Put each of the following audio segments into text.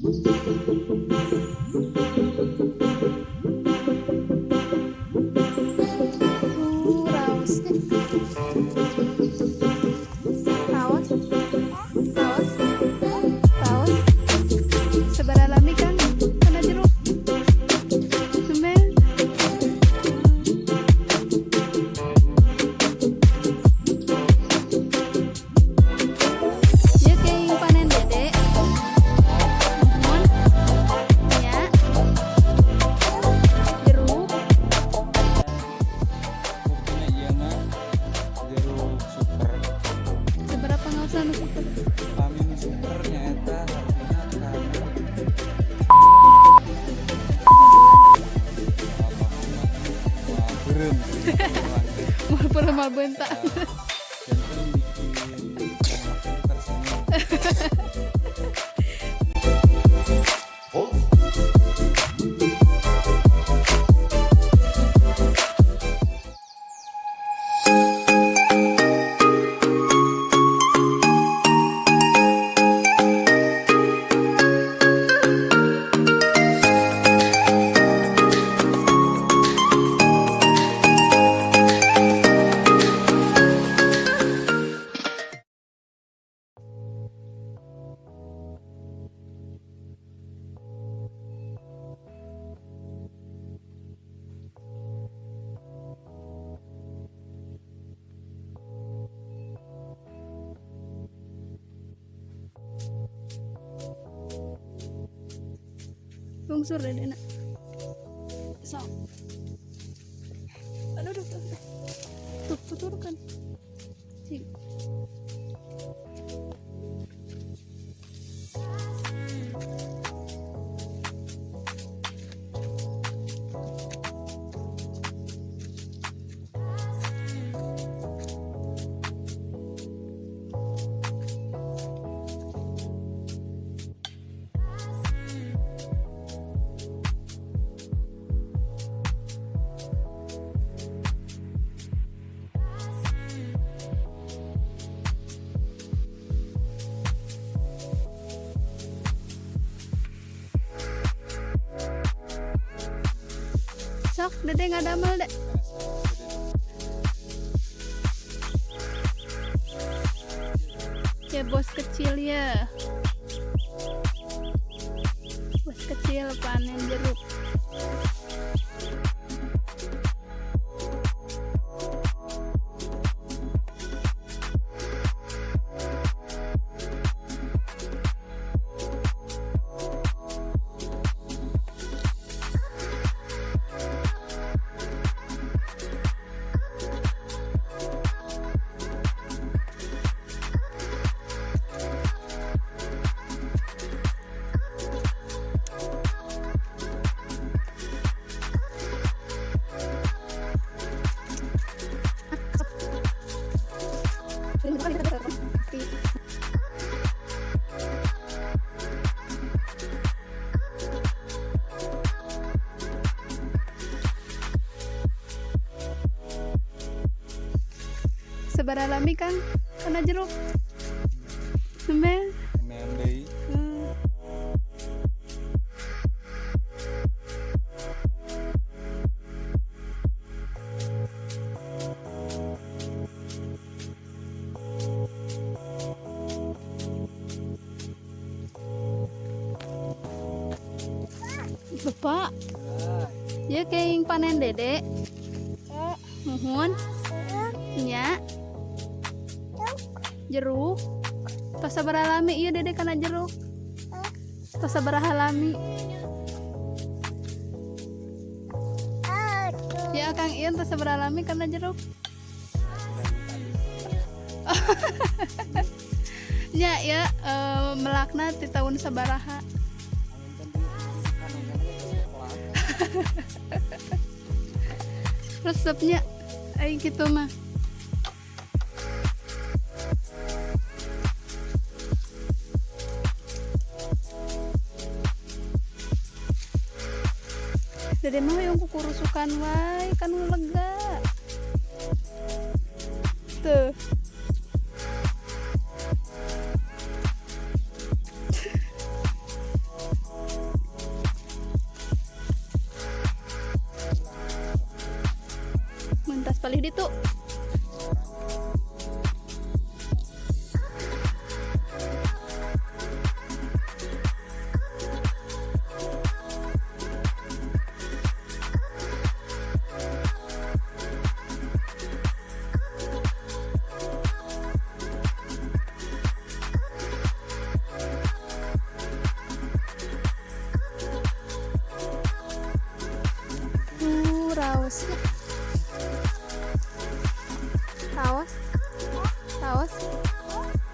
Raosnya. Raos. Raos. Raos. Sabaraha lami, Kang? Kana jeruk. Nembe. Ieu kenging panen, Dede. Nuhun. Nya. Jeruk. Pokoknya ieu mah jeruk super. Sabaraha pangaosna nu super? Pami nu super nyaeta hargana kana beureum. Moal peureum, moal beunta. Janten bikin makan tersenyum. Lungsur, Dede na. Sok. Aduh, aduh, aduh. Tuh, tuturkan. Cik. Sok, Dede ngadamel, Dek. Ya, bos kecil ya. Bos kecil panen jeruk. Sabaraha lami, Kang, kana jeruk? Nembe. Nembe deui. Bapak, ya kenging panen, Dede. Muhun. Nya. Jeruk. Tos sabaraha lami ieu, Dede, kana jeruk? Tos sabaraha lami? Ya, Kang Ian, tos sabaraha lami kana jeruk? Nya ya, melakna ti tahun sabaraha? Kan Resepnya aing kitu mah. Dede mah yang kukurusukan wae kan lega. Tuh. Palih ditu. Raos. Raos. Raos.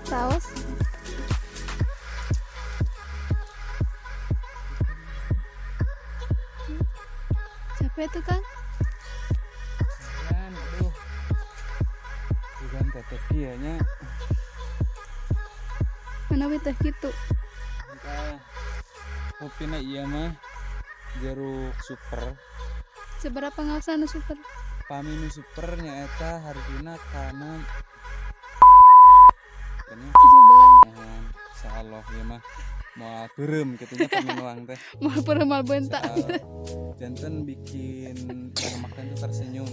Raos. Siapa itu, Kang? Kan, aduh. Bukan teteh kieu nya. Mana we teh kitu? Entah. Kopina ieu mah jeruk super. Seberapa ngaosana super? Pami nu super nyaeta hargana kana 17. Insyaallah ieu mah moal peureum kitu nya pami nuang teh. Moal peureum moal beunta. Soal janten bikin yang makan tuh tersenyum.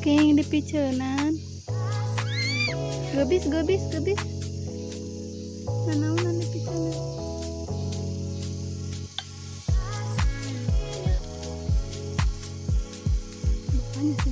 Keng dipiceunan. Gebis gebis gebis. Nanaonan dipiceunan. Bapaknya sih.